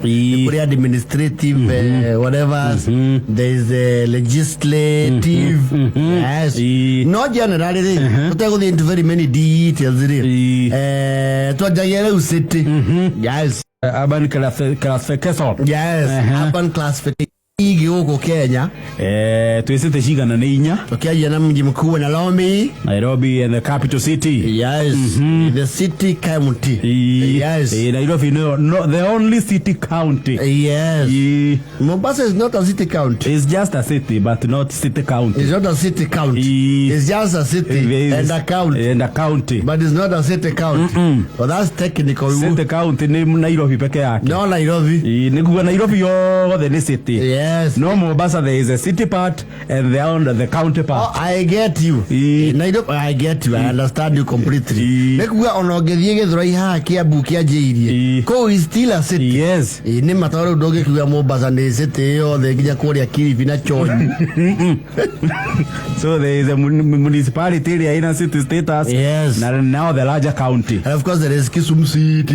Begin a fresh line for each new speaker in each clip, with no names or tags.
Nĩ kũrĩ administrative, whatever, there is legislative, yes. No generally rĩ, tũtegũthiĩ into very many details rĩ, twanjagia rĩu city, yes.
Urban classification.
Yes. Urban classification igĩ gũkũ Kenya.
Twĩ city cigana? Nĩ inya.
Tũkĩanjia na mji mkuu wa Nairobi.
Nairobi and the capital city.
Yes, the city county. Yes.
Nairobi no, the only city county.
Yes. Mombasa is not a city county.
It's just a city but not city county.
It's not a city county. It's just a city and a county.
And a county.
But it's not a city county. Well, that's technical.
City county nĩ Nairobi peke yake.
No Nairobi.
Nĩ kuga Nairobi yothe nĩ city. No Mombasa, there is a city part and the county
Oh,
part.
I get you. Nairobi, I get you. I understand you completely. Nĩ kuga ona ũngĩthiĩ Gĩthũrai haha Kĩambu kĩanjĩirie. Kũu is still a city.
Yes.
Nĩ ma, tondũ rĩu ndũngĩkiuga Mombasa nĩ city yothe nginya kũrĩa Kilifi na Chonyi.
So there is a municipality ĩrĩa ĩna city status. Na now the larger county.
And of course there is Kisumu City,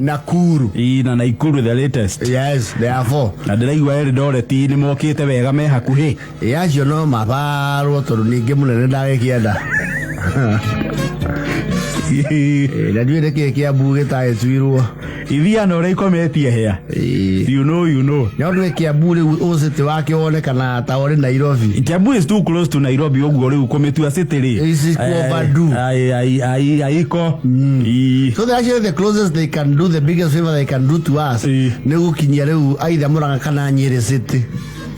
Nakuru.
Na Nakuru, the latest.
Yes, there are four.
Na ndĩraigua Eldoret nĩ mokĩte wega, me hakuhĩ.
Ĩ, acio no mabarwo tondũ ningĩ mũnene ndagĩkĩenda. Ĩ, na ndiũĩ nĩkĩĩ Kĩambu gĩtagĩtuirwo.
Ithiana ũrĩa ikometie hĩa. You know, you know.
No ndũĩ Kĩambu rĩu ũcĩtĩ wake wonekana ta ũrĩ Nairobi.
Kiambu is too close to Nairobi, ũguo rĩu kũmĩtua city rĩ.
Is it overdue?
Aiko.
So they actually, the closest they can do, the biggest favor they can do to us, nĩ gũkinyia rĩu either Murang'a kana Nyĩrĩ city.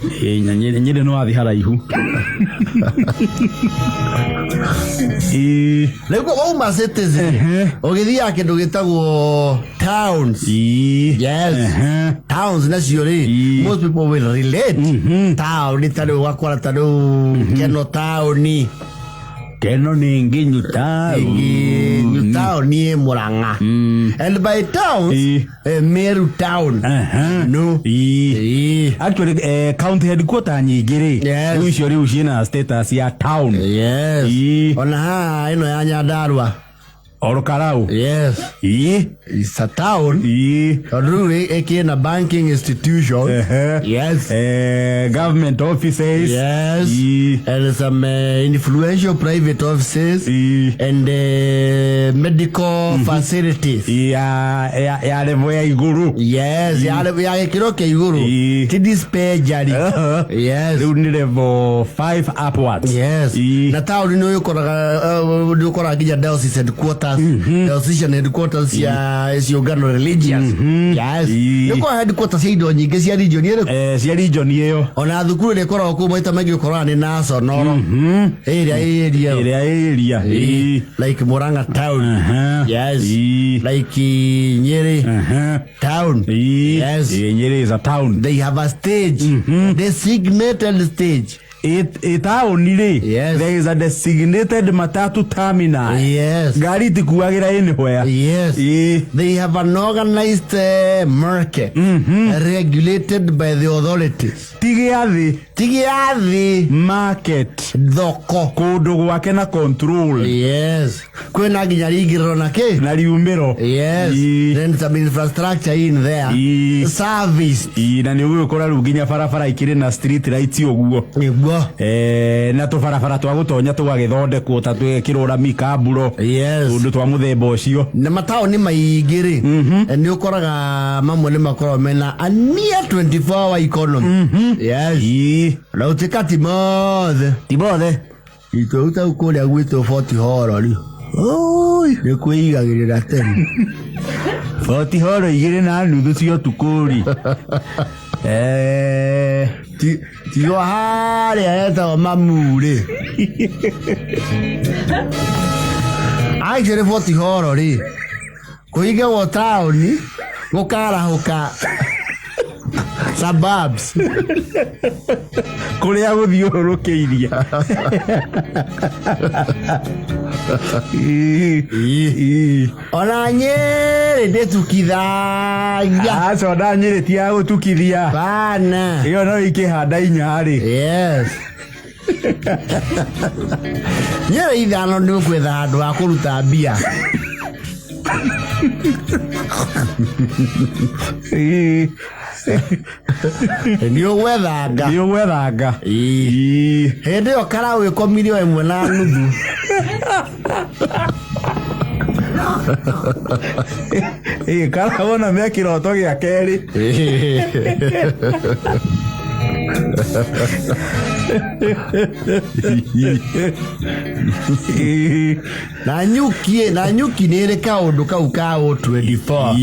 Nyĩrĩ no wathi haraihu.
Rĩu wauma cities ũgĩthiaga kĩndũ gĩtagwo towns. Yes. Towns nacio rĩ, most people will relate. Town ta rĩu ũgakora ta rĩu Keno taũni.
Keno nĩ nginyu taũni.
Taũni ĩ Murang'a. And by towns, Meru town. No.
Actually, county headquarter nyingĩ rĩ, rĩu icio rĩu ciĩna status ya town.
Yes. Ona haha ĩno ya Nyandarua.
Orokarau.
Yes. It's a town. Tondũ rĩu ĩkĩna banking institution. Yes.
Government offices.
Yes. And some influential private offices and medical facilities.
Ya level ya igũrũ.
Yes, ya gĩkĩro kĩa igũrũ. Ti dispensary. Yes.
Rĩu nĩ level 5 upwards.
Yes. Na taũni nĩ ũkoraga nĩ ũkoraga nginya diocese headquarters, diocesan headquarters cia ciũngano religious. Yes. Nĩ ũkoraga headquarters cia indo nyingĩ cia region ĩrĩkũ?
Cia region ĩyo.
Ona thukuru ĩrĩa ĩkoragwo kũu maita maingĩ ũkoraga nĩ national. Ĩrĩa ĩ area ĩyo.
Ĩrĩa ĩ area.
Like Murang'a town. Yes. Like Nyeri town. Yes.
Nyeri is a town.
They have a stage. Designated stage.
Ĩ taũni rĩ, there is a designated matatu terminal. Ngari itikuagĩra anywhere.
Yes. They have an organized market regulated by the authorities.
Ti gĩathĩ.
Ti gĩathĩ.
Market.
Thoko.
Kũndũ gwake na control.
Yes. Kwĩna nginya ringĩrĩro na kĩ?
Na riumĩro.
Yes. Then some infrastructure in there. Service.
Na nĩ ũgũgĩkora rĩu nginya barabara ikĩrĩ na street lights ũguo.
Nĩguo.
Na tũbarabara twa gũtonya tũgagĩthondekwo ta twekĩrwo rami kamburo.
Yes.
Ũndũ twa mũthemba ũcio.
Na mataũni maingĩ rĩ, nĩ ũkoraga mamwe nĩ makoragwo mena a near 24 hour economy. Yes. Na ũtuĩka ti mothe.
Ti mothe.
Itũ tau kũrĩa gwitũ Fort Hall rĩ,
Oi.
Nĩ kwĩigagĩrĩra tene.
Fort Hall 2:30 cia ũtukũ rĩ.
Tigo harĩa hetagwo mamu rĩ. Actually Fort Hall rĩ, kũhingagwo taũni gũkarahũka suburbs.
Kũrĩa gũthiũrũrũkĩirie.
Ona Nyĩrĩ ndĩtukithagia.
Aca, ona Nyĩrĩ ti ya gũtukithia.
Bana.
Ĩyo no ikĩhanda inya rĩ.
Yes. Nyĩrĩ 5 nĩ ũkwetha handũ ha kũruta mbia. Nĩ ũgwethanga.
Nĩ ũgwethanga.
Ĩĩ. Hĩndĩ ĩyo karaũ ĩkomire o 1.5.
Ĩĩ, karabona me kĩroto gĩa kerĩ.
Na nyuki nĩ ĩrĩ kaũndũ kau ka O24.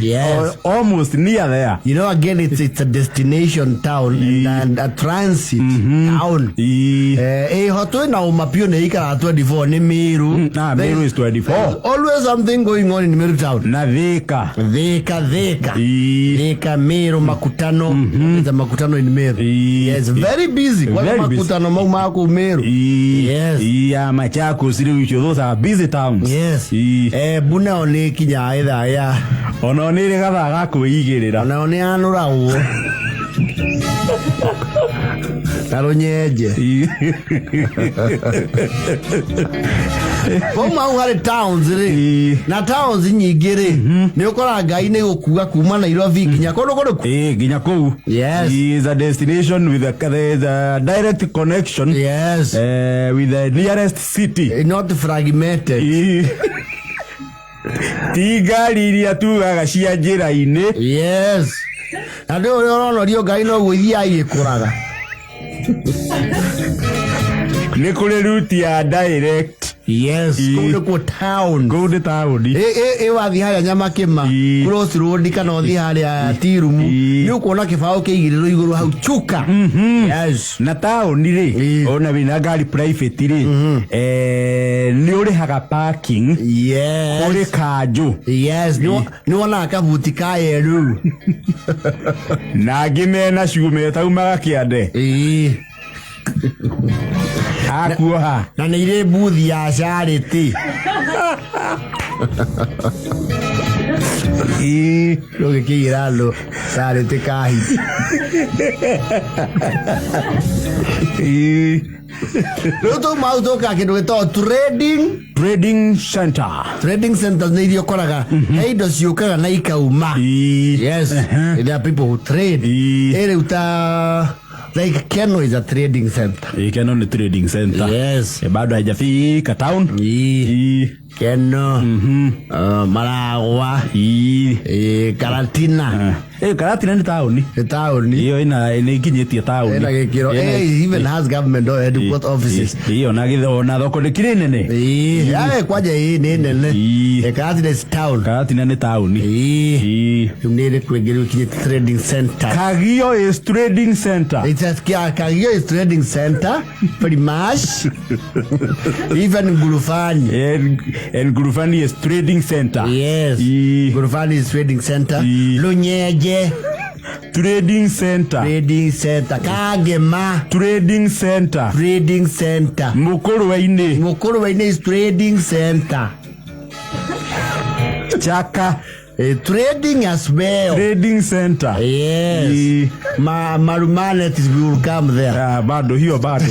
Yes.
Almost near there.
You know, again, it's a destination town and a transit town. Ĩho twĩ na ũma biũ nĩ ikaraga 24 nĩ Meru.
Ah, Meru is 24.
There's always something going on in Meru town.
Na Thika.
Thika, Thika. Thika, Meru, Makutano. There's a Makutano in Meru. Yes, very busy. Kwanza
Very busy.
Makutano mau ma kũu Meru. Yes.
Ya Machakos rĩu icio, those are busy towns.
Yes.
Ĩĩ.
Embu nayo nĩ ĩkinyaga ithaa ya
Ona nĩ ĩrĩ gathaa ga kwĩigĩrĩra.
Onao nĩ yanũragwo na rũnyenje. Kwauma hau harĩ towns rĩ, na towns nyingĩ rĩ, nĩ ũkoraga ngai nĩ gũkua kuma Nairobi nginya kũndũ kũrĩkũ.
Ĩĩ, nginya kũu.
Yes.
Is a destination with a, there is a direct connection.
Yes.
With the nearest city.
Not fragmented.
Ĩĩ. Ti ngari iria tugaga cia njĩra-inĩ.
Yes. Na ndĩ ũrĩa ũronorio ngai noguo ithiaga igĩkũraga.
Nĩ kũrĩ route ya direct.
Yes.
Ĩĩ.
Kũu nĩkuo town.
Kũu nĩ taũni.
Ĩ wathiĩ harĩa Nyamakĩma,
Ĩĩ.
Cross Road, kana ũthiĩ harĩa Tirumu,
Ĩĩ.
nĩ ũkuona kĩbaũ kĩigĩrĩrwo igũrũ hau Chuka. Yes.
Na taũni rĩ,
Ĩĩ.
ona wĩna ngari private rĩ, nĩ ũrĩhaga parking.
Yes.
Kũrĩ kanjũ.
Yes, nĩ wonaga kabuti ka yerũ.
Na angĩ mena ciume taumaga kĩande.
Ĩĩ.
Akuoha.
Na nĩ irĩ mbuthi ya charity.
Ĩĩ.
Rũgĩkĩigĩra andũ charity kahiti.
Ĩĩ.
Rĩu twauma hau tũkaga kĩndũ gĩtagwo trading.
Trading center.
Trading centers nĩ iria ũkoraga he indo ciũkaga na ikauma.
Ĩĩ.
Yes. There are people who trade.
Ĩĩ.
Ĩ rĩu ta like Keno is a trading center.
Ĩĩ, Keno nĩ trading center.
Yes.
Bado haijafika town.
Ĩĩ.
Ĩĩ.
Keno. Maragwa.
Ĩĩ.
Ĩĩ, Karatina.
Karatina nĩ taũni.
Nĩ taũni.
Ĩyo ĩna nĩ ikinyĩtie taũni.
Ĩna gĩkĩro. Even has government headquarters offices.
Ĩĩ, ona gĩtho ona thoko nĩ kĩrĩ nene.
Ĩĩ, yae kwanja ĩĩ nĩ nene.
Ĩĩ.
Karatina is town.
Karatina nĩ taũni.
Ĩĩ.
Ĩĩ.
Rĩu nĩ ĩrĩ kwĩngĩ rĩu ikinyĩte trading center.
Kagio is trading center.
It's a, Kagio is trading center, pretty much. Even Ngurufani.
And Ngurufani is trading center.
Yes.
Ĩĩ.
Ngurufani is trading center.
Ĩĩ.
Lunyeje.
Trading center.
Trading center. Kagema.
Trading center.
Trading center.
Mukurwe-inĩ.
Mukurwe-inĩ is trading center.
Chaka.
Trading as well.
Trading center.
Yes.
Ĩĩ.
Marumanet will come there.
Ah, bado hiyo bado.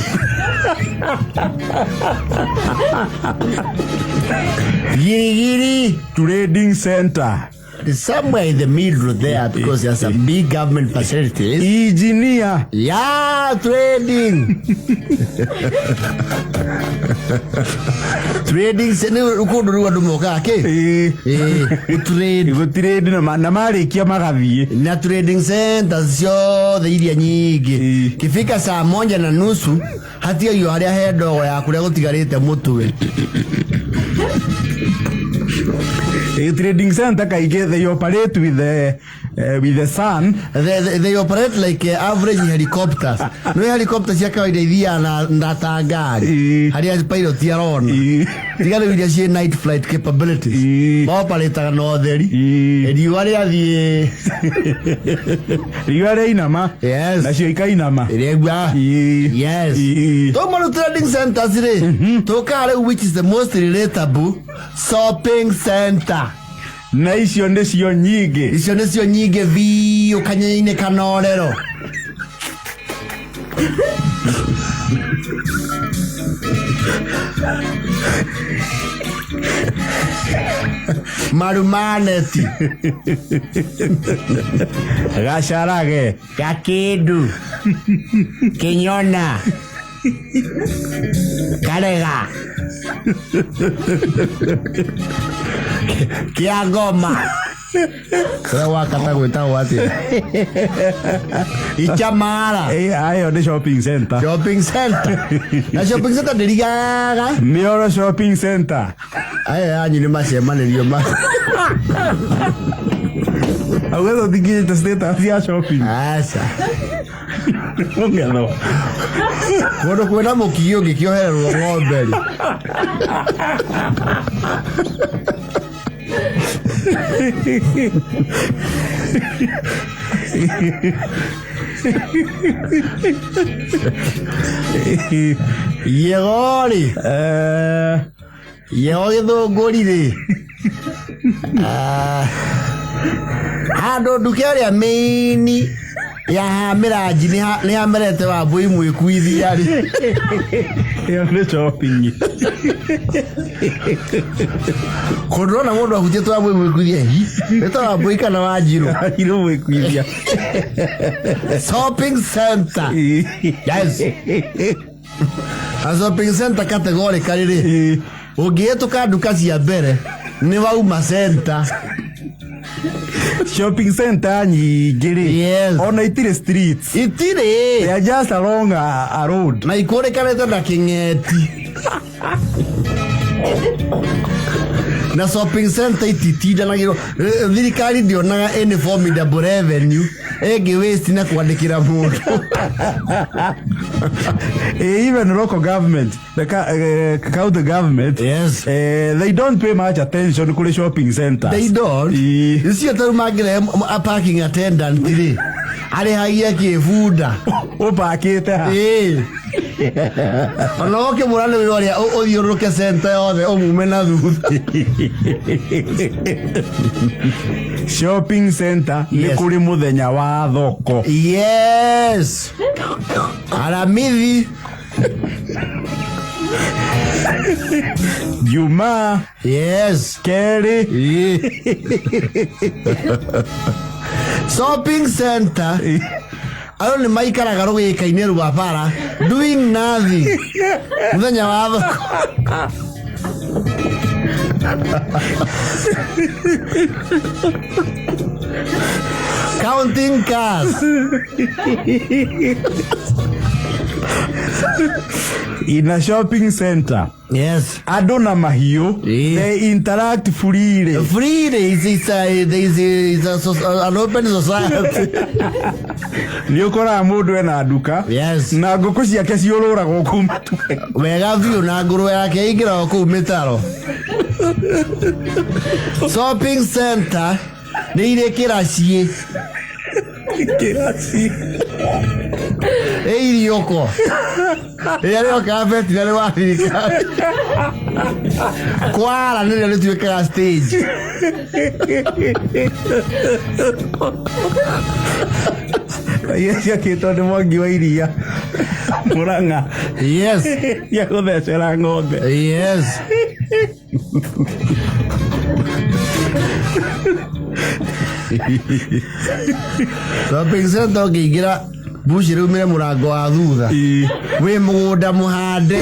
Girigiri.
Trading center.
It's somewhere in the middle there because there's some big government facilities.
Engineer.
Yeah, trading. Trading nĩ kũndũ rĩu andũ mokaga kĩ?
Ĩĩ.
Ĩĩ, gũtrade.
Gũtrade na marĩkia magathiĩ.
Na trading centers ciothe iria nyingĩ.
Ĩĩ.
Kifika saa 1:30 hatigagio harĩa he ndogo ya kũrĩa gũtigarĩte mũtwe.
Trading center kaingĩ they operate with the sun.
They operate like average helicopters. No helicopter cia kawaida ithiaga na ta ngari.
Ĩĩ.
Harĩa pilot arona.
Ĩĩ.
Tiga rĩu iria ciĩ night flight capabilities.
Ĩĩ.
Maoperataga na ũtheri.
Ĩĩ.
Riũa rĩathiĩ.
Riũa rĩainama.
Yes.
Nacio ikainama.
Rĩegua.
Ĩĩ.
Yes.
Ĩĩ.
Twauma rĩu trading centers rĩ, tũkaga rĩu which is the most relatable shopping center.
Na icio nĩcio nyingĩ.
Icio nĩcio nyingĩ biũ kanyenya-inĩ kanorero. Marumaneti.
Gacarage.
Gakindu. Kinyona. Karega. Kiangoma. Kũrĩa gwakata gwĩtagwo atĩa? Ichamara.
Ayo nĩ shopping center.
Shopping center. Na shopping center ndĩrigaga.
Mioro shopping center.
Aya yanyu nĩ macemanĩrio ma.
Auga tũtingĩte status ya shopping.
Aca.
Mũng'etho.
Kũndũ kwĩna mũkigi ũngĩkĩohererwo ng'ombe rĩ. Yego rĩ. Yego gĩthũngũri rĩ. Handũ nduka ĩrĩa mĩini ya mĩranji nĩ hamerete wambũi mwĩkuithia rĩ.
Ĩyo nĩ shopping.
Kũndũ ũrona mũndũ ahutĩtwo wambũi mwĩkuithia hi nĩ ta wambũi kana wanjirũ.
Wanjirũ mwĩkuithia.
Shopping center. Yes. A shopping center categorically rĩ. Ũngĩhĩtũka nduka cia mbere nĩ wauma center.
Shopping center nyingĩ rĩ.
Yes.
Ona itirĩ streets.
Itirĩ.
They are just along a road.
Na ikũrĩkanĩte na kĩng'eti. Na shopping center ititindanagĩrwo. Thirikari ndĩonaga any formidable revenue ĩngĩ waste na kwandĩkĩra mũndũ.
Even local government, the county government,
Yes.
They don't pay much attention kuri shopping centers.
They don't. Icio tarĩu mangĩrehe a parking attendant rĩ, arĩhagia kĩbunda.
Ũpakĩte ha?
Ĩĩ. Ona ũkĩmũra nĩ wĩra ũrĩa ũthiũrũrũke center yothe ũmume na thutha.
Shopping center nĩ
Yes.
kũrĩ mũthenya wa thoko.
Yes. Aramithi.
Jumaa.
Yes.
Kerĩ.
Shopping center. Andũ nĩ maikaraga rũgĩka-inĩ rwa bara doing nothing mũthenya wa thoko. Counting cars.
In a shopping center.
Yes.
Andũ na mahiũ, they interact freely.
Freely. It's an open society.
Nĩ ũkoraga mũndũ ena nduka.
Yes.
Na ngũkũ ciake ciũrũragwo kũu matuka.
Wega biũ na ngũrwe yake ĩingĩragwo kũu mĩtaro. Shopping center nĩ irĩ kĩraciĩ.
Kĩraciĩ.
Ĩ iriũko. Rĩrĩa rĩokaga veterinary wa thirikari. Kwara nĩrĩo rĩtuĩkaga stage.
Iria ciakĩtwo nĩ Mwangi wa Iria. Mũrang'a.
Yes.
Cia gũthecera ng'ombe.
Yes. Shopping center ũngĩingĩra mbuci rĩumĩre mũrango wa thutha. Wĩ mũgũnda mũhande.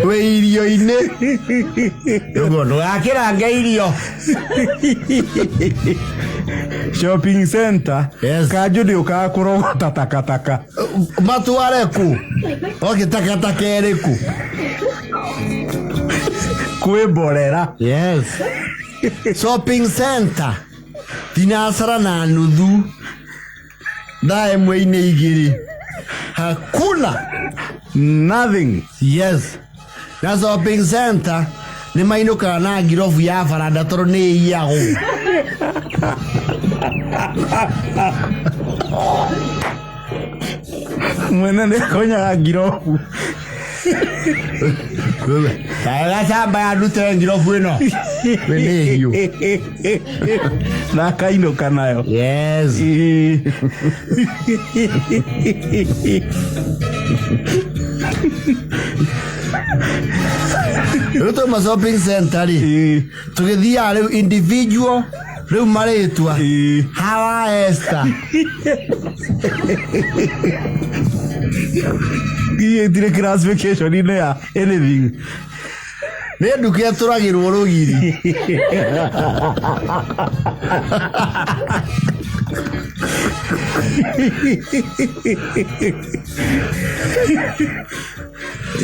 Wĩ irio-inĩ. Ũguo ndũgakĩrange irio.
Shopping center.
Yes.
Kanjũ ndĩũkaga kũrogota takataka.
Matware kũ? Oke takataka ĩrĩkũ?
Kwĩ mborera.
Yes. Shopping center. Thinacara na nuthu. Thaa ĩmwe-inĩ igĩrĩ. Hakuna.
Nothing.
Yes. Na shopping center nĩ mainũkaga na ngirobu ya baranda tondũ nĩ ĩiyagwo.
Mwene nĩ akonyaga ngirobu.
Gacamba ya ndute ngirobu ĩno. Nĩ hiũ.
Na akainũka nayo.
Yes. Rĩu twauma shopping center rĩ, tũgĩthiaga rĩu individual, rĩu marĩtwa. Hawa Esther.
Itirĩ classification-inĩ ya anything.
Nĩ nduka ĩtũragĩrwo rũgiri.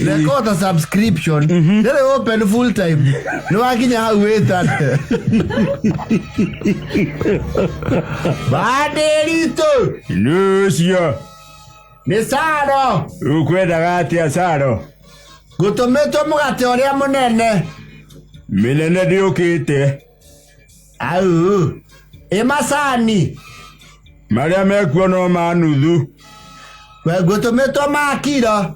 Rekota subscription rĩrĩ open full time, nĩ wakinya hau wĩtane bandĩritũ.
Nĩũcio.
Nĩ Saro.
Ũkwendaga atĩa, Saro?
Ngũtũmĩtwo mũgate ũrĩa mũnene.
Mĩnene ndĩũkĩte.
Au ĩ macani?
Marĩa mekuo no ma nuthu.
Ngũtũmĩtwo ma kiro.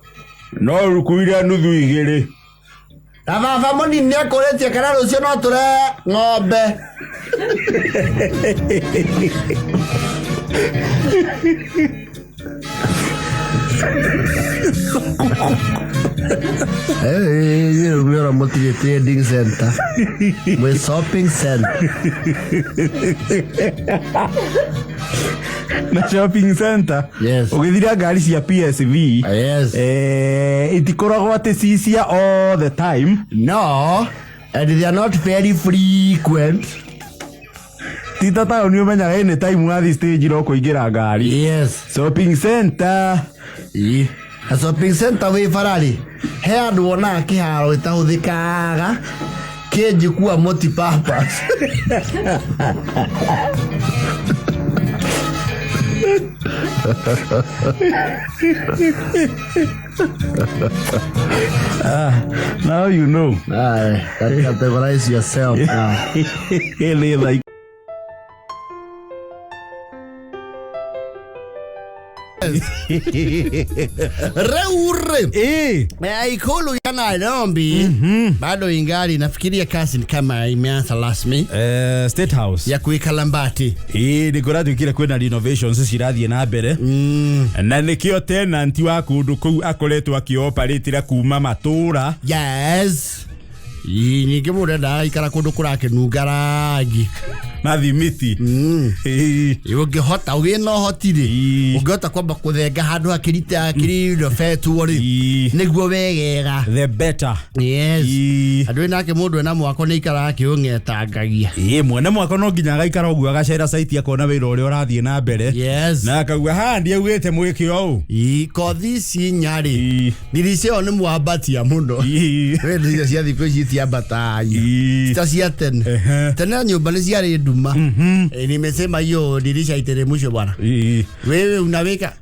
No ũkuire nuthu igĩrĩ.
Na baba mũnini nĩekũrĩtie kana rũciũ no tũrehe ng'ombe. Rĩu mũtirĩ trading center, mwĩ shopping center.
Na shopping center, ũgĩthira ngari cia PSV, itikoragwo atĩ ci cia all the time.
No, and they are not very frequent.
Ti ta taũni ũmenyaga any time wathi stage no kũingĩra ngari. Shopping center.
Ĩ. Na shopping center wĩ bararĩ he andũ wonaga kĩharo gĩtahũthĩkaga kĩnjikua multipurpose.
Now you know.
Aye, categorize yourself now.
Really like.
Rĩu rĩ, ikulu ya Nairobi bado ingali, nafikiria kazi ni kama imeanza rasmi.
State House.
Ya kuikalambati.
Ĩĩ, nĩ kũratuĩkire kwĩna renovations cirathiĩ na mbere, na nĩkĩo tenant wa kũndũ kũu akoretwo akĩoparĩtĩra kuma matũra.
Yes. Ĩ, ningĩ mũndũ endaga ikara kũndũ kũrakĩnunga rangi
na thimiti.
Ĩ, ũngĩhota ũgĩe na ũhoti rĩ, ũngĩhota kwamba kũthenga handũ hakĩrite hakĩrinobetwo rĩ, nĩguo wegega.
The better.
Andũ nake mũndũ ena mwako nĩ ikaraga akĩũng'etangagia.
Ĩĩ, mwene mwako no nginya agaikara ũguo, agacera site, akona wĩra ũrĩa ũrathiĩ na mbere, na akauga haha ndiaugĩte mwĩke ũũ.
Ĩ, kothi ici inya rĩ, ndirica ĩyo nĩ mwambatia mũno. We ndirica cia thikũ ici itiambatagia ta cia tene. Tene nyũmba nĩ ciarĩ nduma. Nimesema hiyo dirisha iteremshwe bwana. Wewe unaweka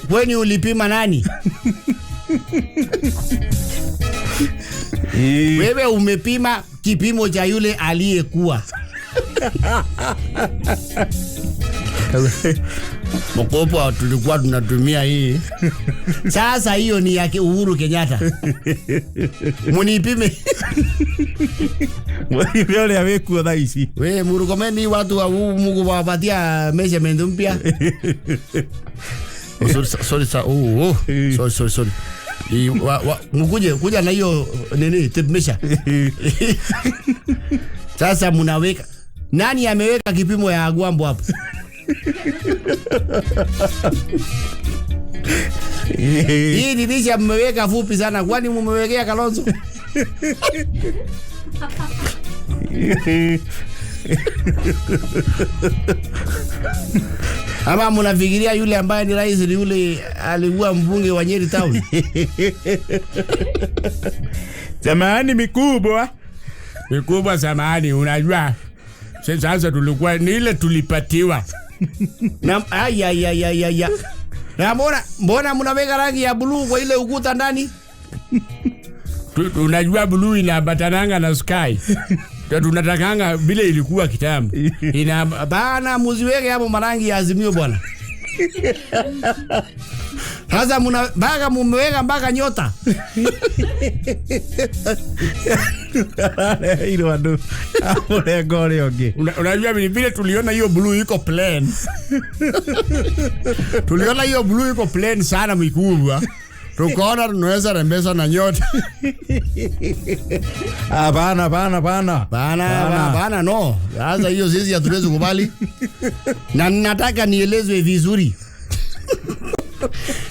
kwani ulipima nani? Wewe umepima kipimo cha yule aliyekuwa mkopo tulikuwa tunatumia hii. Sasa hiyo ni yake Uhuru Kenyatta, munipime.
Mũrime ũrĩa wĩkuo thaa ici.
We Murkomen, watu wa Mungu wapatia measurement mpya. Oh, sorry, sorry, sorry. Oh. Sorry, sorry, sorry. Mkuje kuja na hiyo nini, tape measure. Sasa mnaweka, nani ameweka kipimo ya Gwambo hapo? Hii dirisha mmeweka fupi sana, kwani mmewekea Kalonzo? Ama mnafikiria yule ambaye ni rais ni yule alikuwa mbunge wa Nyeri Town?
Samahani mikubwa.
Mikubwa, samahani, unajua sasa tulikuwa ni ile tulipatiwa.
Na ay ay ay ay ay. Na mbona mnaweka rangi ya blue kwa ile ukuta ndani?
Unajua blue inaambatananga na sky. Ndio tunatakanga vile ilikuwa kitambo.
Ina bana, muziweke hapo marangi ya Azimio bwana. Sasa muna mpaka mumeweka mpaka nyota.
Iro andũ a mũrengo ũrĩa ũngĩ.
Unajua vile vile tuliona hiyo blue iko plain. Tuliona hiyo blue iko plain sana mikubwa. Tukaona tunaweza rembesa na nyota.
Hapana, hapana, hapana.
Bana, bana, bana, no. Sasa hiyo sisi hatuwezi kubali. Na nataka nielezwe vizuri.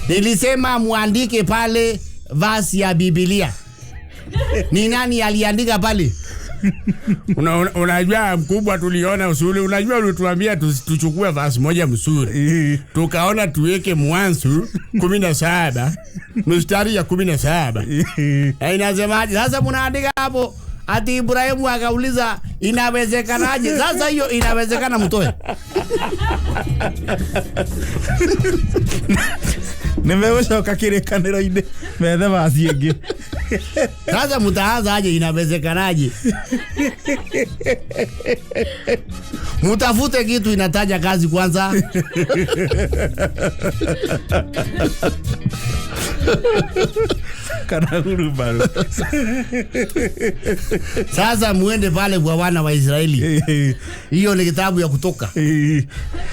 Nilisema muandike pale verse ya Biblia. Ni nani aliandika pale?
Unajua mkubwa, tuliona usuli. Unajua ulituambia tuchukue verse moja mzuri, tukaona tuweke Mwanzo 17 mstari ya 17.
Inasemaje? Sasa mnaandika hapo ati Ibrahimu akauliza inawezekanaje? Sasa hiyo inawezekana mtoe.
Nimegũcoka kĩrĩkanĩro-inĩ methe vaci ĩngĩ.
Sasa mtaanza aje inawezekanaje? Mutafute kitu inataja kazi kwanza.
Kana hurubaru.
Sasa muende pale kwa wana wa Israeli. Hiyo ni kitabu ya Kutoka.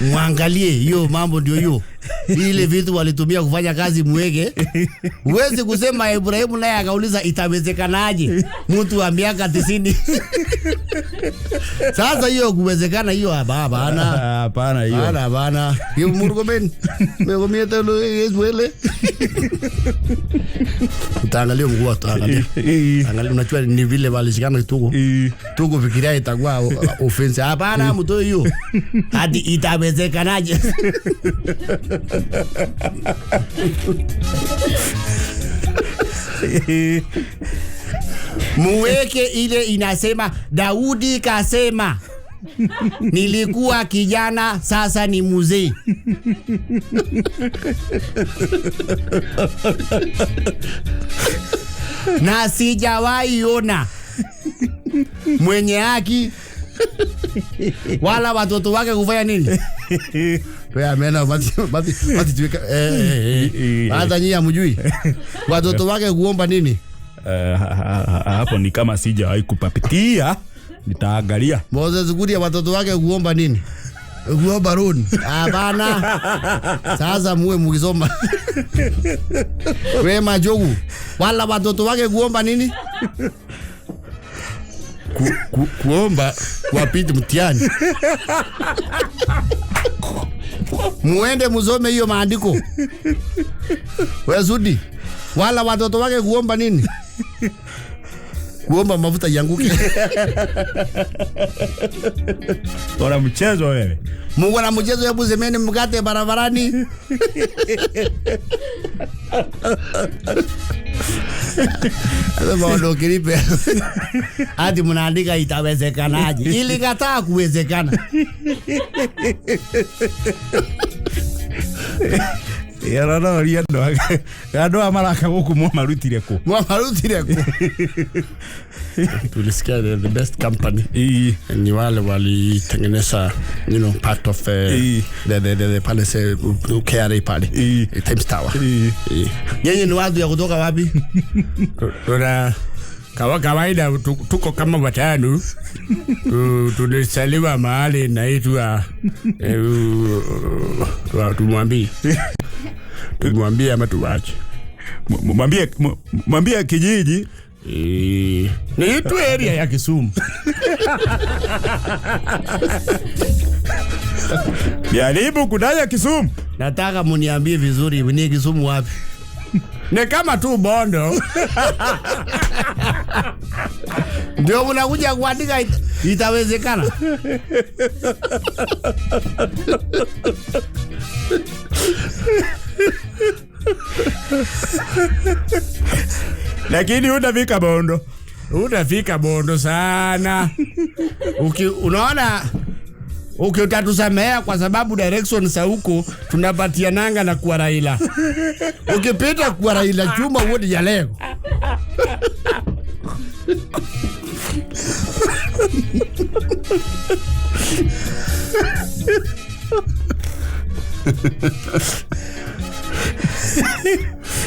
Muangalie hiyo mambo ndio hiyo. Ile vitu walitumia kufanya kazi muweke. Huwezi kusema Ibrahimu naye akauliza itawezekanaje mtu wa miaka 90. Sasa hiyo kuwezekana hiyo hapana.
Hapana hiyo.
Hapana, hapana. Hiyo Murkomen. Megomiete lo eswele. Utaangalia mguu utaangalia. Angalia, unajua ni vile walishikana tuko. Tuko fikiria itakuwa offense. Hapana mtu hiyo. Hadi itawezekanaje? Muweke ile inasema Daudi kasema nilikuwa kijana sasa ni mzee. Na sijawahi ona mwenye haki wala watoto wake kufanya nini? Wea mena bati tuweka hata nyinyi hamjui. Watoto wake kuomba nini?
Hapo ni kama sijawahi kupapitia. Nitaangalia.
Moses Kuria watoto wake kuomba nini? Kuomba loan. Hapana. Sasa muwe mkisoma. We Majogu, wala watoto wake kuomba nini? Kuomba wapite mtihani. Muende musome hiyo maandiko. We Sudi, wala watoto wake kuomba nini? Kuomba mafuta yanguke.
Ora mchezo wewe.
Mungu na mchezo, hebu semeni mkate barabarani. Sasa kiripe. Hadi mnaandika itawezekanaje? Ilikataa kuwezekana.
Yaranoria andũ aya maraka gũkũ mwamarutire kũ?
Mwamarutire kũ?
Tulisikia the best company ni wale walitengeneza, you know, part of the palace, KRA pale Times Tower.
Nyinyi ni watu ya kutoka wapi?
Tuna kawaida tuko kama watano. Tulisaliwa mahali inaitwa tumwambie. Tumwambie ama tuwache?
Mwambie kijiji.
Ni itu area ya Kisumu.
Jaribu kudaya Kisumu.
Nataka muniambie vizuri ni Kisumu wapi?
Ni kama tu Bondo.
Ndio mnakuja kuandika itawezekana.
Lakini utafika Bondo.
Utafika Bondo sana.
Unaona utatusamea kwa sababu direction za huko tunapatiananga na kwa Raila. Ukipita kwa Raila chuma wodi ya leo.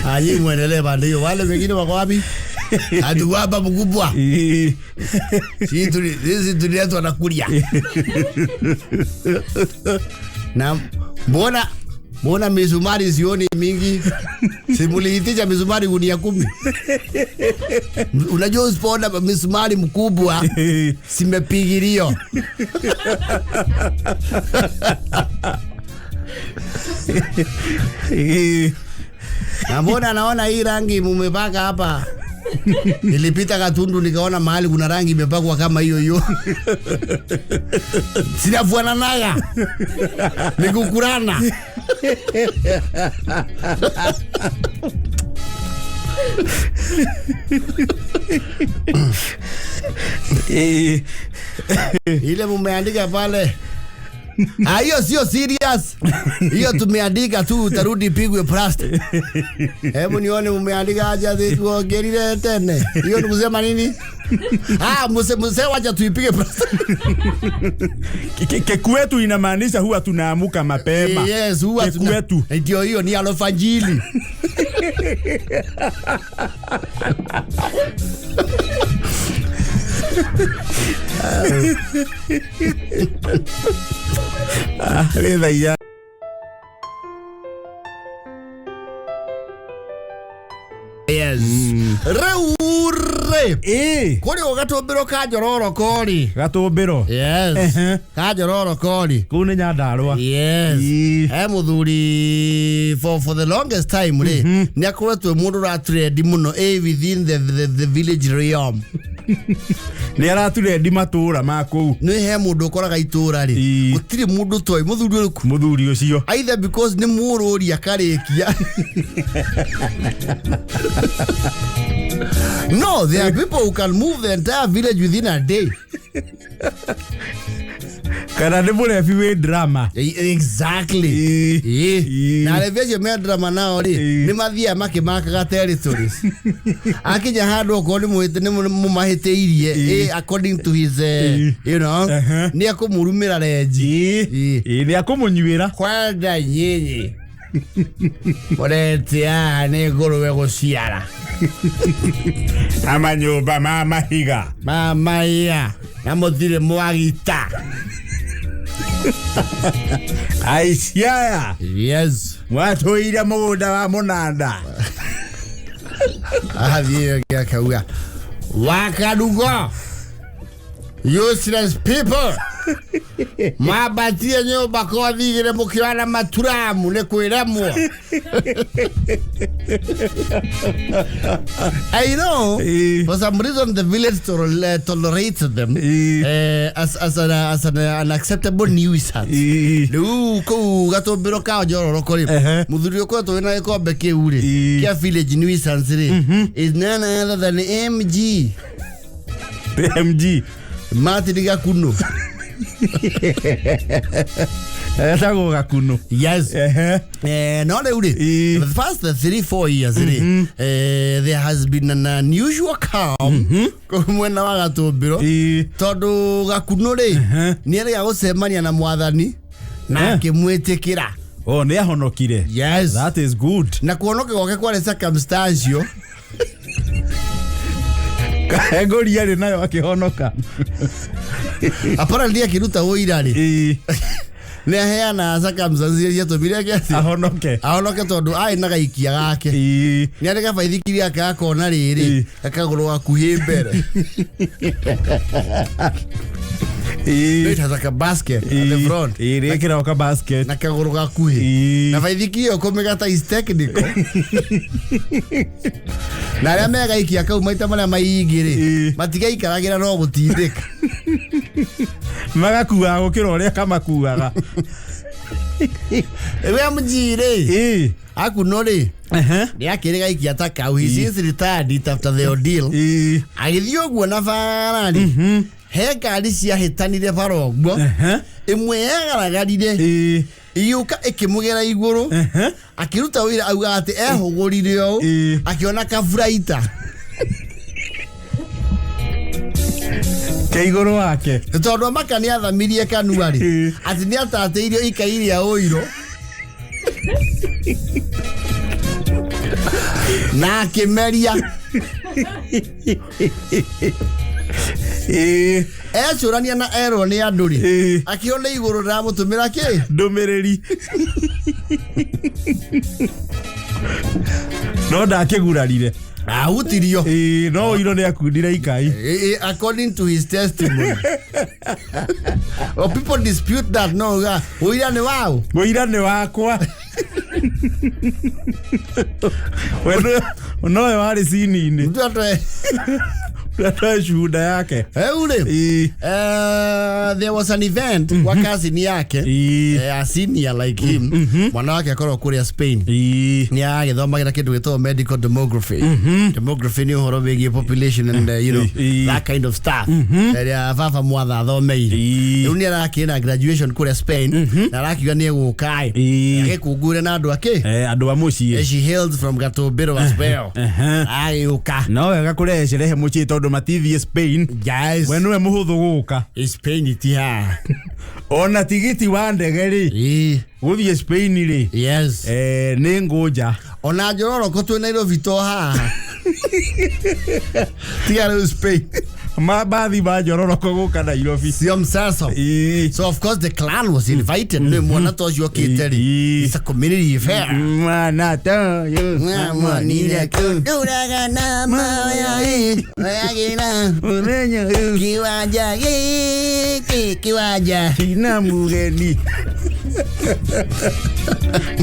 Ayi muendelee bado. Wale wengine wako wapi? Hatuwapa mkubwa. Sisi tuliletwa na kulia. Na mbona Mbona misumari sioni mingi? Simuliitisha misumari gunia 10. Unajua usipoona misumari mkubwa simepigilio. Na mbona naona hii rangi mumepaka hapa? Nilipita Gatundu nikaona mahali kuna rangi imepakwa kama hiyo hiyo. Sinafuananaga. Nikukurana. Ile mumeandika pale. Ah, hiyo sio serious. Hiyo tumeandika tu utarudi pigwe plaster. Hebu nione mumeandika aje tuongerire tene. Hiyo ni kusema nini? Ah, mse wacha tuipige plaster.
Kekwetu inamaanisha huwa tunaamuka mapema.
Yes, huwa
kekwetu.
Ndio hiyo ni alfajiri. Yes. Reure. Kuri gatumbiro ka njororo kori.
Gatumbiro.
Yes. Ka njororo kori.
Kuu ni Nyandarua.
Yes. He muthuri for the longest time ri ni akoretwo mundu uratrend muno within the village realm.
Ni araturendi matura ma kuu.
Ni he mundu ukoraga itura ri. Gutiri mundu toi muthuri uriku.
Muthuri ucio.
Either because ni mururi akarikia. No, there are people who can move the entire village within a day.
Kana ni murebi wi drama.
Exactly. Na arebi acio me drama nao ri ni mathiaga makimakaga territories. Akinya handu okorwo ni mumahitiirie according to his you know, ni akumurumira renji.
Ni akumunyuira.
Kwenda nyinyi. Muretia ni nguruwe guciara.
Ama nyumba ma mahiga.
Mama ya na muthire mwagita.
Aiciaya.
Yes.
Mwatũire mũgũnda wa mũnanda.
Athiĩ akauga wakarugo useless people mabatie nyũmba kothigire mũkĩoana maturamu nĩ kwĩremwo. I know for some reason the village tolerated them as an acceptable nuisance. Rĩu kũu gatumbĩro ka njororo kũrĩ mũthuri ũkoretwo wĩna gĩkombe kĩu rĩ kĩa village nuisance rĩ is none other than MG.
MG
Martin Gakuno.
Etagwo Gakuno.
Yes. No rĩu rĩ the first 3-4 years rĩ there has been an unusual calm mwena wa gatumbĩro tondu Gakuno rĩ nĩ erĩga gũcemania na mwathani na akĩmwĩtĩkĩra.
Oh, nĩ ahonokire.
Yes.
That is good.
Na kuhonoka gwake kwarĩ circumstantial.
Ngũria rĩ nayo akĩhonoka.
Apparently akiruta ũira rĩ nĩ aheana circumstances iria ciatũmire eke
ahonoke.
Ahonoke tondu arĩ na gaikia gake. Nĩ arĩ gabaithikiri gake gakona rĩrĩ gakagũrwo gakuhĩ mbere. It has like a basket at the front.
Ĩrĩkĩra ka basket
na kagũrũ gakuhĩ. Na baithikiri ĩyo kũmĩgata is technical. Na arĩa megaikia kau maita marĩa maingĩ rĩ matigaikaragĩra no gũtindĩka.
Magakuaga gũkĩra ũrĩa kamakuaga.
We MG rĩ Akuno rĩ nĩ akĩrĩ gaikia ta kau. He since retired it after the ordeal. Agĩthiĩ ũguo na bara rĩ he ngari ciahĩtanire bara ũguo ĩmwe yagaragarire ĩgĩũka ĩkĩmũgera igũrũ akĩruta wĩra auga atĩ ehũgũrire ũũ akĩona kaburaita
ke igũrũ wake
tondũ amaka nĩ athamirie kanua rĩ atĩ nĩ atatĩirio ikai rĩa ũiro na akĩmeria.
Ĩĩ.
Ecũrania na erwo nĩ andũ rĩ,
Ĩĩ.
akĩona igũrũ rĩramũtũmĩra kĩ
ndũmĩrĩri no ndakĩgurarire.
Ahutirio.
Ĩĩ, no ũiro nĩ akundire ikai.
According to his testimony. Well, people dispute that. No, ũira nĩ wao.
Ũira nĩ wakwa. We nowe warĩ cini-inĩ.
Mtu atoe.
Atoe shuhuda yake.
Rĩu rĩ,
Ĩĩ.
There was an event kwa cousin yake,
Ĩĩ.
a senior like him, mwana wake akorwo kũrĩa Spain.
Ĩĩ.
Nĩ agĩthomagĩra kĩndũ gĩtagwo medical demography. Demography nĩ ũhoro wĩgiĩ population and
Ĩĩ.
that kind of stuff ĩrĩa baba mwatha athomeire.
Ĩĩ.
Rĩu nĩ arakĩrĩ na graduation kũrĩa Spain na arakiuga nĩ egũka ĩ
Ĩĩ.
agĩkũngũĩre na andũ akĩ.
Eh, andũ a mũciĩ.
She hails from Gatũmbĩrũ as well. Agĩũka.
No wega kũrehe sherehe mũciĩ tondũ matithiĩ Spain.
Yes.
We nĩwe mũhũthũ gũka.
Spain ti haha.
Ona tigiti wa ndege rĩ,
Ĩĩ.
gũthiĩ Spain rĩ,
Yes.
eh, nĩ ngũnja.
Ona njororoko twĩ Nairobi to haha, tiga rĩu Spain.
Mabathi ma njororoko gũka Nairobi.
Sio mseso.
Ĩĩ.
So of course the clan was invited. Nĩ mwana ta ũcio okĩte rĩ,
Ĩĩ.
it's a community affair.
Mwana toyũ
Mwamonire kũndũraga na maya ĩ, oyagĩra
mũthenya ũyũ
kiwanja gĩkĩ kiwanja.
Tina mũgeni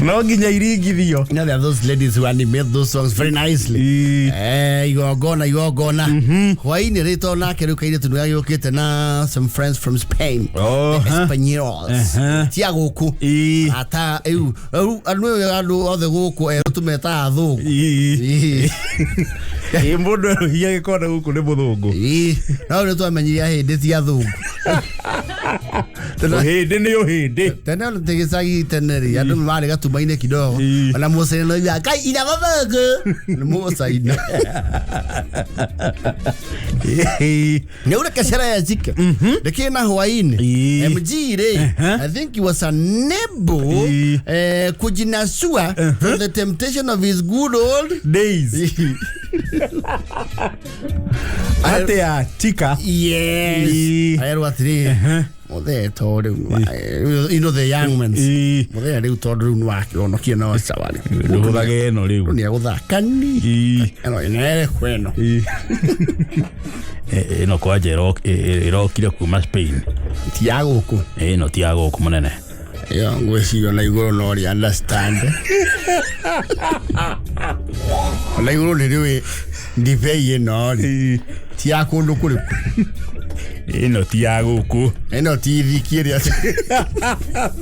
no nginya iringithio.
You know, there are those ladies who animate those songs very nicely.
Ĩĩ.
Eh, igongona igongona hwainĩ rĩ, tondũ nake rĩu kairĩtu nĩ gagĩũkĩte na some friends from Spain.
Oh,
The
huh.
Españoles. Tia gũkũ.
Ĩĩ.
Ata rĩu rĩu andũ andũ othe gũkũ erũ tũmetaga athũngũ.
Ĩĩ.
Ĩĩ.
Ĩĩ, mũndũ erũhia gĩkonde gũkũ nĩ mũthũngũ.
Ĩĩ. No rĩu twamenyire ahĩndĩ ti athũngũ.
Ũhĩndĩ nĩ ũhĩndĩ.
Tene ona tĩ gĩcagi tene rĩ, andũ marĩ gatumainĩ kidogo.
Ĩĩ.
Ona mũcaina no iugaga kai ina mathũngũ nĩ mũcaina.
Ĩĩ.
Nĩ ureke sherehe jike ndĩkĩ na hwainĩ.
Ĩĩ.
MG rĩ, I think he was unable
Ĩĩ.
kujinasua from the temptation of his good old
Days atĩa chika.
Yes.
Ĩĩ.
Aerwo atĩrĩ, mũthee, to rĩu you know the young men,
Ĩĩ.
mũthee rĩu tondũ rĩu nĩwakĩhonokia no sawa rĩ,
Ndũhũthage ĩno rĩu.
nĩ egũthaka ni
Ĩĩ.
ĩno ĩnerekwo ĩno.
Ĩĩ. Ĩno kwanja ĩrokire kuma Spain.
Ti ya gũkũ.
Ĩno ti ya gũkũ mũnene.
Ĩyo ngwĩciria ona igũrũ no rĩ understand, ona igũrũ nĩ rĩũĩ ndibei ĩno rĩ ti ya kũndũ kũrĩkũ.
Ĩno ti ya gũkũ.
Ĩno ti thiki ĩrĩa.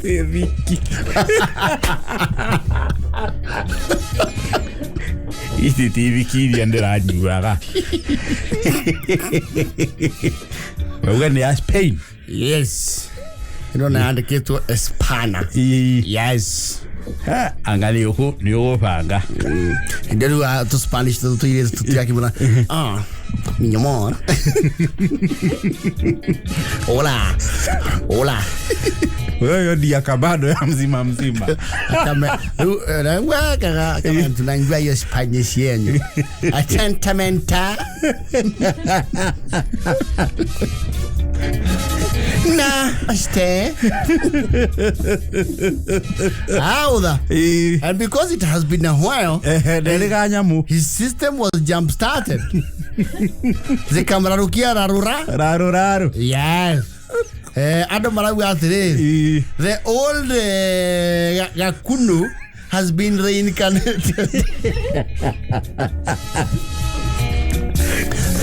Ti thiki ici, ti thiki iria ndĩranyuaga. Wauga nĩ ya Spain.
Yes, ĩno na yandĩkĩtwo Espana.
Ĩĩ.
Yes.
Ha, anga nĩ ũgũbanga.
Hĩndĩ rĩu tũ Spanish tũtũ tũirĩtu tũtirakĩmũra, "Ah, mi amor, hola hola."
Wewe ndia kabado ya mzima mzima.
Kama rĩu, wekaga kama tunajua hiyo Spanish yenyu atentamenta na aste audha.
Ĩĩ.
And because it has been a while,
Ehe, nderĩga nyamũ.
his system was jump started, zikamrarukia rarura.
Rarũ rarũ.
Yes. Andũ marauga atĩrĩrĩ,
Ĩĩ.
the old gakunu has been reincarnated.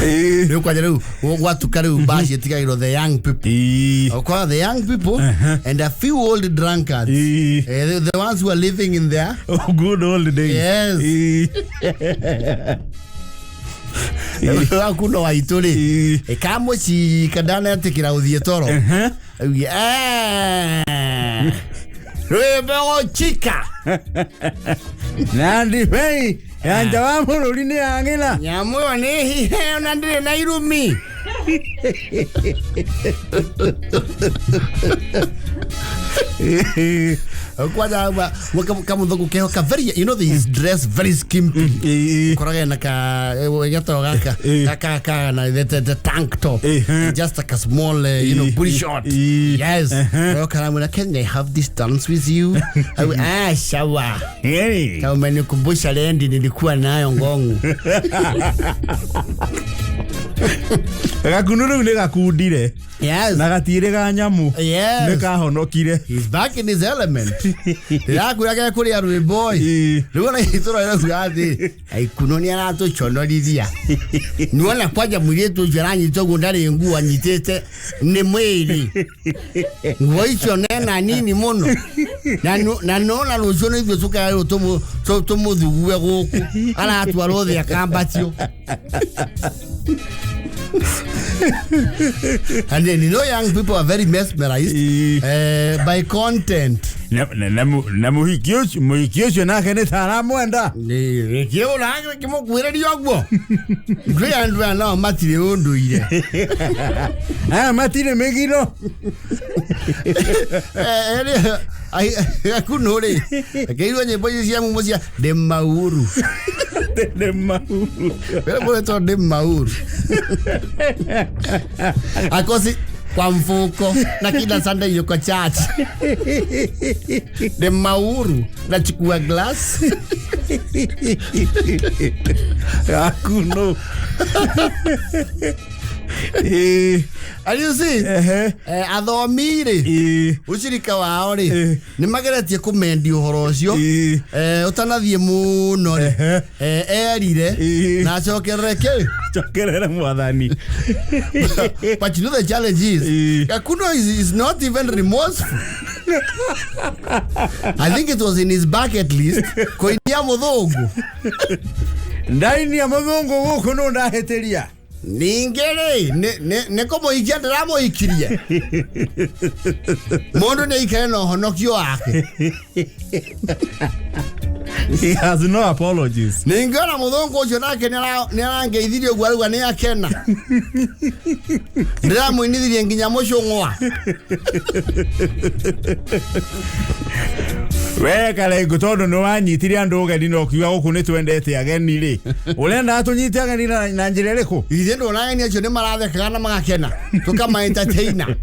Ĩĩ.
Rĩu kwanja rĩu gwatuka rĩu baci ĩtigagĩrwo the young people.
Ĩĩ.
Okwa the young people and a few old drunkards.
Ĩĩ.
The ones who are living in there.
Oh, good old days.
Yes.
Ĩĩ.
Gakuno waitũ rĩ,
Ĩĩ.
ĩkamũcika ndanetĩkĩra gũthiĩ toro. Auge, "Eh, rwĩmbo gũchika."
Na ndibei ya nja wa bũrũri nĩ yagĩra.
Nyamũ ĩyo nĩ hihe ona ndĩrĩ na irumi. Kwanja kamuthugu keho ka very, you know, they dress very skimpy. Koraga na ka gatoro gaka gaka ka na the tank top. Just like a small you know, booty short. Yes. Karamuna, can they have this dance with you? Ah, sawa. Kama umenikumbusha lendi nilikuwa nayo ngongu.
Gakunu rĩu nĩ gakundire.
Yes.
Na gatirĩ ga nyamũ.
Yes.
Nĩ kahonokire.
He's back in his element. Ndĩrakwĩra ge kũrĩa rwĩmbo ĩ. Rĩu ona itũra rĩrauga atĩ Aikuno nĩ aratũconorithia. Nĩwona kwanja mũirĩtu ũcio aranyita ũguo ndarĩ nguo anyitĩte nĩ mwĩrĩ. Nguo icio nena nini mũno. Na nona rũciũ nĩ ithuĩ tũkerwo tũmũthugue gũkũ. Aratwarwo thĩ akambatio. And then, you know, young people are very mesmerized by content.
Na muhiki ũcio nake nĩ ta aramwenda.
Kĩo nake kĩmũkwĩrĩria ũguo. Ndwĩ andũ aya nao matirĩ ũndũire.
Aya matirĩ mĩgiro.
Akuno rĩ, akĩirwo nyĩmbo ici cia mumo cia ndĩ mauru.
Ndĩ mauru.
Wĩra mũretwo ndĩ mauru. Akosi kwa mfuko na kila Sunday yuko church. Ndĩ mauru nachukua glass.
Akuno.
And you see, athomi rĩ, ucirika wao rĩ, nĩ mageretie kũmendia ũhoro ũcio, ũtanathiĩ mũno rĩ, erire na acokerere kĩ?
Acokerere mwathani.
But you know the challenge is, Gakuno is not even remorseful. I think it was in his bucket list kũinia mũthũngũ.
Ndainia mũthũngũ gũkũ no ndahĩtĩria.
Ningĩ rĩ, nĩ kũmũhikia ndĩramũhikirie. Mũndũ nĩ aikare na ũhonokio wake.
He has no apologies.
Ningĩ ona mũthũngũ ũcio nake nĩ arangeithirie ũguo arauga nĩ akena. Ndĩramũinithirie nginya mũcũng'wa.
We Karengo tondu ni wanyitire andu ugeni na ukiuga guku ni twendete ageni ri urenda tunyite ageni na njira iriku
ithe ndona ageni acio ni marathekaga na magakena tukama entertainer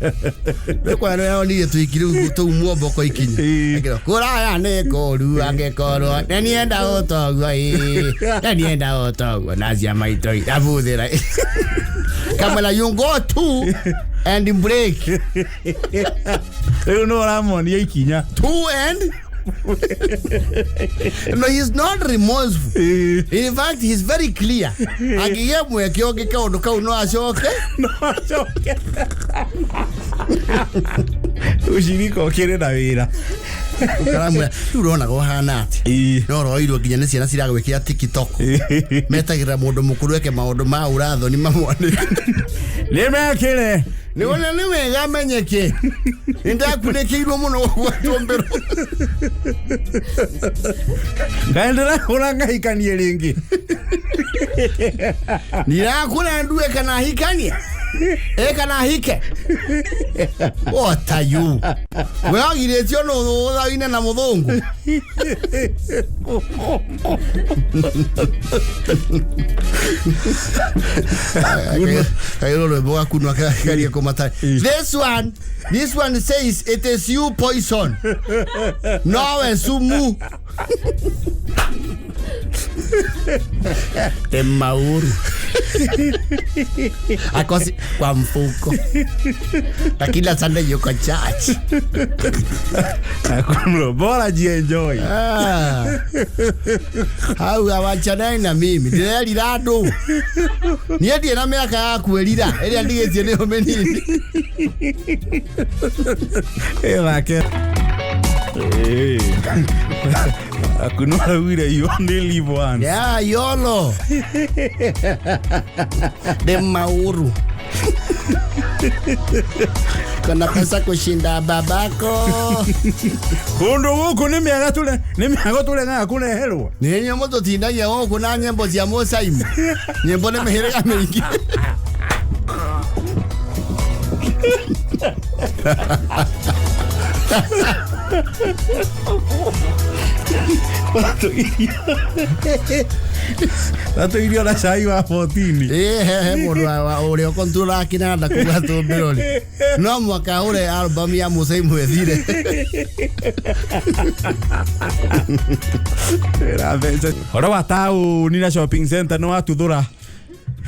rikwa rero ni tuikire tuu muomboko ikinya akira kuraya ni koru angikorwo na nienda utoguo ii na nienda utoguo na cia maito abuthira kamera you go to and break
riu no uramonia ikinya
two and no, he's not remorseful. In fact, he's very clear. Agiye mweke oge kaundu kau no acoke.
No acoke. Ucirika ukire na wira.
Ukaramwira riu uronaga uhana atia. No roirwo nginya ni ciana ciragwikira TikTok. Metagira mundu mukuru eke maundu ma urathoni mamwane.
Ni mekire.
Nĩwona nĩ wega amenyeke. Nĩndakunĩkĩirwo mũno gũgwatwo mbere.
Ngai ndĩrakũra ngahikanie rĩngĩ.
Ndirakũra ndue kana hikanie. E kana hike. What are you? We wagirĩtio nũ ũthaine na mũthũngũ. This one says it is you poison. No sumu. Te mauru. Akosi kwa mfuko. Na kila Sunday yuko church.
Bora jienjoy.
Hau awachanai na mimi. Ndirerira andu. Niĩ ndirĩ na mĩaka ya kwĩrira ĩrĩa ndigĩtie nĩyo mĩnini.
Ĩthake. Akuno araugire you only live once.
Yeah, YOLO. De mauru. Kana pesa kushinda babako.
Kundu guku ni miaga tule, ni miaga tulegaga kureherwo.
Ni nyamũ tũtindagia gũkũ na nyĩmbo cia Mũcaimu. Nyĩmbo nĩ mĩhĩrĩga mĩingĩ.
Watũirio na cai wa 14.
Ĩ he mũndũ ũrĩa ũkontrolaga kĩnanda kũu gatũmbĩro rĩ, no mwaka ahũre album ya Mũcei Mwethire.
Horo wa taũni na shopping center nĩ watuthũra.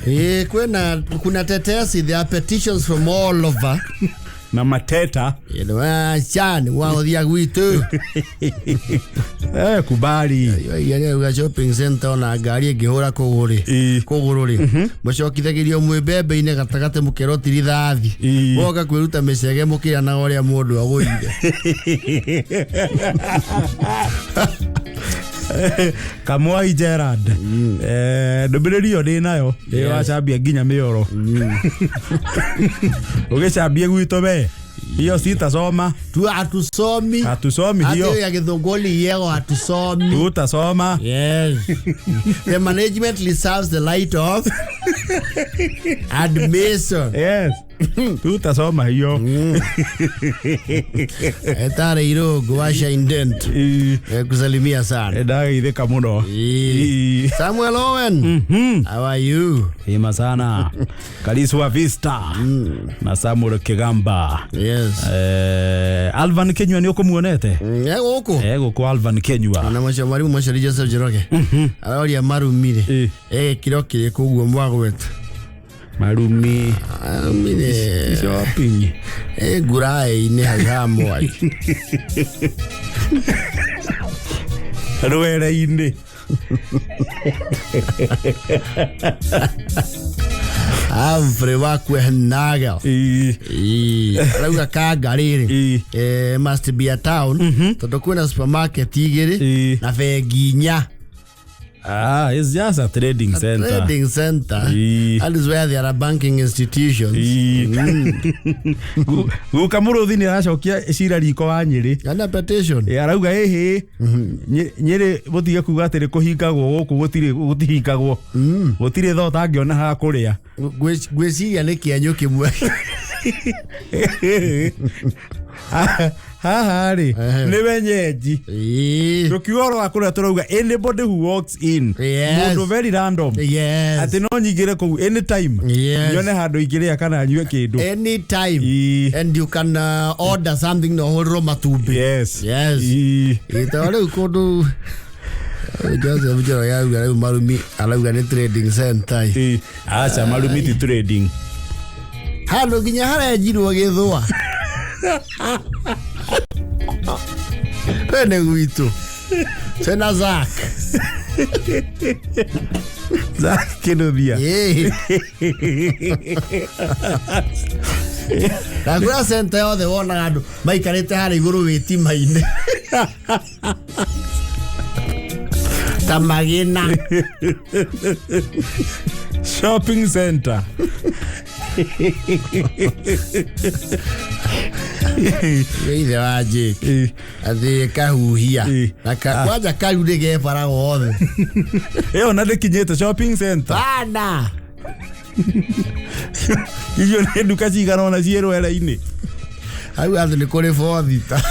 Ĩ kwĩna kuna tetesi, there are petitions from all over.
Na mateta.
Chani waothia gwitũ.
Eh, kubali.
Uga shopping center ona ngari ĩngĩhũra kũgũrĩ
Ĩ.
kũgũrũ rĩ, mũcokithagĩrio mwĩ mbembe-inĩ gatagatĩ mũkerwo ti rithathi.
Ĩ.
Woka kwĩruta mĩcege mũkĩranaga ũrĩa mũndũ agũire.
Kamwai Gerard, eh, ndũmĩrĩri ĩyo ndĩ nayo ĩyo wacambia nginya mĩoro ũgĩcambie gwitũ we hiyo sitasoma.
Tu hatusomi.
Hatusomi
Hata
hiyo.
hiyo ya gĩthũngũli yego hatusomi.
Tutasoma.
Yes. The management reserves the right of admission.
Yes, tutasoma hiyo.
Etare Irũngũ wa Shine
Ĩ,
kusalimia sana.
Ndageithĩka mũno.
Ĩ.
Ĩ.
Samuel Owen. How are you?
Ima sana Kaliswa Vista na Samuel Kigamba.
Yes.
Eh, Alvan Kenyua nĩ ũkũmuonete?
Gũkũ.
Eh, gũkũ Alvan Kenyua.
Na macio mwarimu macio Joseph Njoroge. Aroria marumire.
Ĩ.
Eh, kiro kĩrĩkũ ũguo mwagweta?
Marumi.
Marumire.
Shopping.
Eh, nguraĩ-inĩ hau ha mwaki.
Rwere-inĩ.
Humphrey wakwe Nagel.
Ĩ.
Ĩ, arauga kanga rĩrĩ
Ĩ.
eh, must be a town tondũ kwĩna supermarket igĩrĩ
Ĩ.
na bengi inya.
Ah, it's just a trading center.
Trading center.
Ĩ.
That is where there are banking institutions.
Ĩ. Guka mũrũthi nĩ aracokia cira riko wa Nyĩrĩ.
Kana petition.
Ĩ, arauga ĩhĩ Nyĩrĩ mũtige kuga atĩ nĩ kũhingagwo gũkũ gũtirĩ gũtihingagwo gũtirĩ thaa ũtangĩona ha kũrĩa.
Ngwĩciria nĩ kĩenyũ kĩmwe.
Haha rĩ
Ehe.
nĩ wenyenji.
Ĩ.
Tũkiuga ũhoro wa kũrĩa tũrauga anybody who walks in.
Yes.
Mũndũ very random.
Yes.
Atĩ no nyingĩre kũu anytime.
Yes.
Nyone handũ ingĩrĩa kana nyue kĩndũ.
Anytime.
Ĩ.
And you can order something na ũhũrĩrwo matumbĩ.
Yes.
Yes.
Ĩ.
Ĩ, tondũ rĩu kũndũ Joseph Njoroge arauga rĩu marumi arauga nĩ trading center. Ĩ.
Ĩ. Aca marumi ti trading.
Handũ nginya harenjirwo gĩthũa. Twende gwitũ. Twena Zack.
Zack Kinuthia.
Ĩ. Na kũrĩa center yothe wonaga andũ maikarĩte harĩa igũrũ wĩtima-inĩ. Ta magĩna.
Shopping center.
Nĩ ithe wa Jake.
Ĩ.
Atĩ kahuhia.
Ĩ.
Na kwanja kau nĩ gebara gothe.
Ĩyo na ndĩkinyĩte shopping center.
Bana.
Icio nĩ nduka cigana ũna ciĩ rwere-inĩ.
Hau andũ nĩ kũrĩ bothita.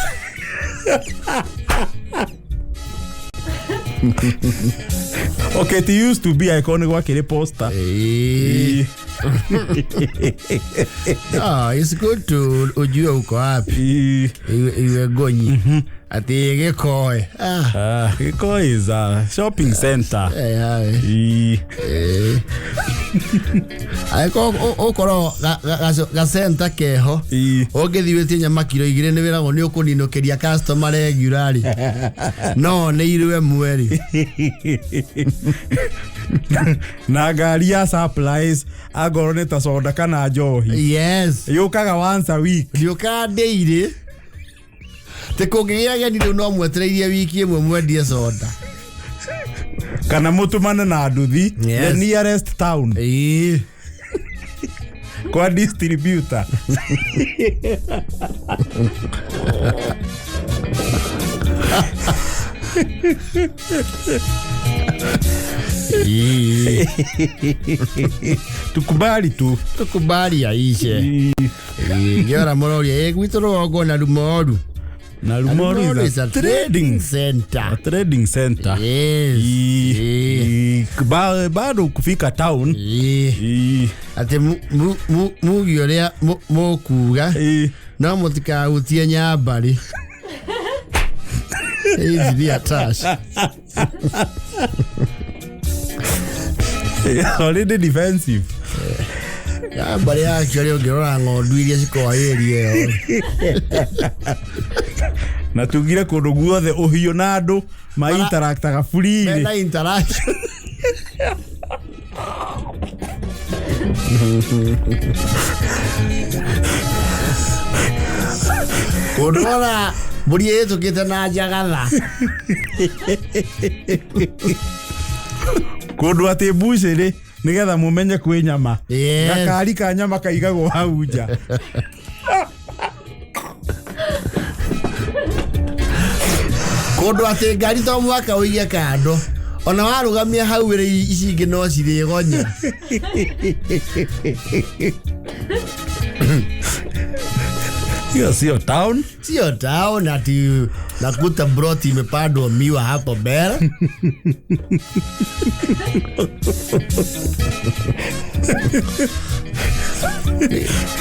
Okay, it used to be angĩkorwo nĩ gwakĩrĩ posta.
Ĩ. Ah, it's good to ujue uko wapi.
Ĩ.
Iwe gonyi. Atĩ gĩkoe. Ah.
Ah, Gĩkoe is a shopping center.
Eh, eh.
Ĩ.
Eh. Angĩkorwo ũkorwo gacenta keho
Ĩ.
ũngĩthiĩ wĩtie nyama kiro igĩrĩ nĩ wĩragwo nĩ ũkũninũkĩria customer regularly no nĩ irwe mweri.
Na ngari ya supplies angorwo nĩ ta soda kana njohi
Yes.
yũkaga once a week.
Ndiũkaga ndĩirĩ tĩ kũngĩgĩa ageni rĩu no mwetereirie wiki ĩmwe mwendie soda.
Kana mũtũmane na nduthi
Yes.
the nearest town
Ĩĩ.
kwa distributor.
Ĩĩ.
Tukubali tu.
Tukubali yaishe.
Ĩ.
Ĩĩ, ngĩora mũroria ĩ gwitũ rũgongo na rumoru.
Narumoru is a trading
center.
A trading center.
Yes.
Bado kufika town.
Ati mugi uria mukuga no mutikahutie nyambari. Hizi ni attached.
Already defensive.
Nyambari actually ũngĩrora ng'ondu iria cikoragwo area ĩyo.
Na tugire kũndũ guothe ũhiũ na andũ ma interactaga freely.
Mena interaction. Kũndũ wona mbũri ĩhĩtũkĩte na njagatha.
Kũndũ atĩ mbucĩrĩ nĩgetha mũmenye kwĩ nyama.
Yes.
Gakari ka nyama kaigagwo hau nja.
Kũndũ atĩ ngari to mũhaka ũige kando. Ona warũgamia hau rĩ ici ingĩ no cirĩgonya.
Hiyo sio town.
Sio town ati nakuta broti imepandwa miwa hapo mbele.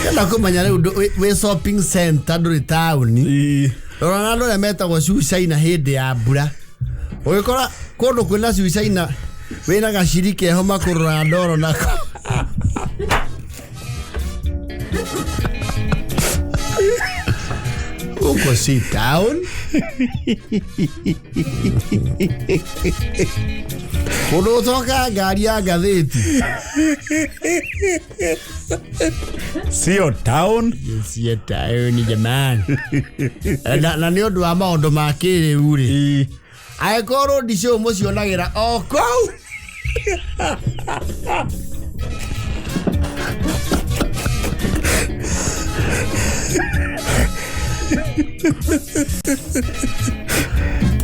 Kenda kũmenya rĩu wĩ shopping center ndũrĩ taũni. Rora na andũ arĩa metagwo cucaina hĩndĩ ya mbura. Ũgĩkora kũndũ kwĩna cucaina wĩna gaciri keho makũrũra ndoro nako. Huko si town. Kũndũ ũtoka ngari ya ngathĩti.
Sio town.
Sio town jamani. Na nĩ ũndũ wa maũndũ ma kĩrĩu rĩ. Angĩkorwo ndicio mũcionagĩra o kũu.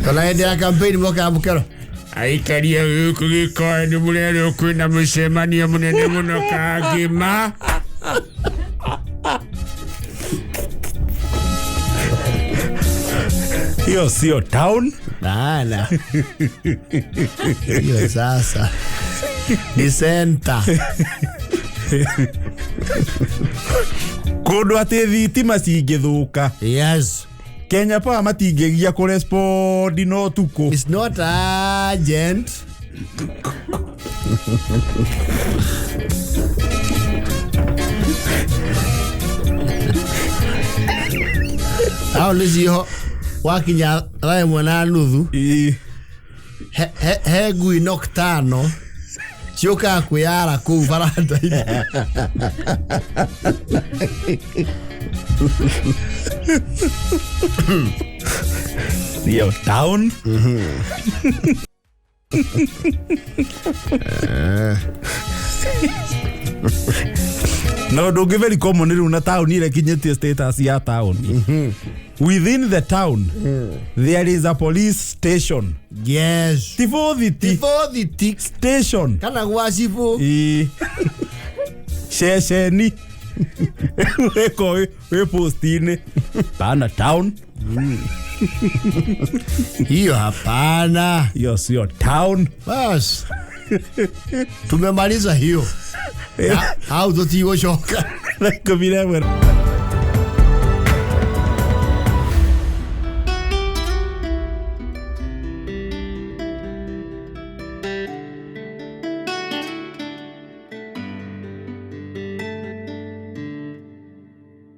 Kana hĩndĩ ya campaign mokaga mũkero.
Aikaria gĩkũ gĩkoe nĩ mũrerwo kwĩna mũcemanio mũnene mũno Kangĩma.
Hiyo sio town.
Bana. Hiyo sasa ni center.
Kũndũ atĩ thitima cingĩthũka.
Yes.
Kenya Power matingĩgia kũrespondi no ũtukũ.
It's not urgent. Hau nĩcio wakinya thaa ĩmwe na nuthu. He ngui noktano ciũkaga kwĩyara kũu baranda-inĩ.
Sio town. Na ũndũ ũngĩ very common rĩu na town ĩrĩa ĩkinyĩtie status ya town. Within the town there is a police station.
Yes.
Ti bũthiti.
Ti bũthiti.
Station.
Kana gwa cibũ.
Ceceni. Wĩko wĩ post-inĩ. Pana town.
Hiyo hapana.
Hiyo sio town.
Bas. Tumemaliza hiyo. Au tũtigũcoka.
11.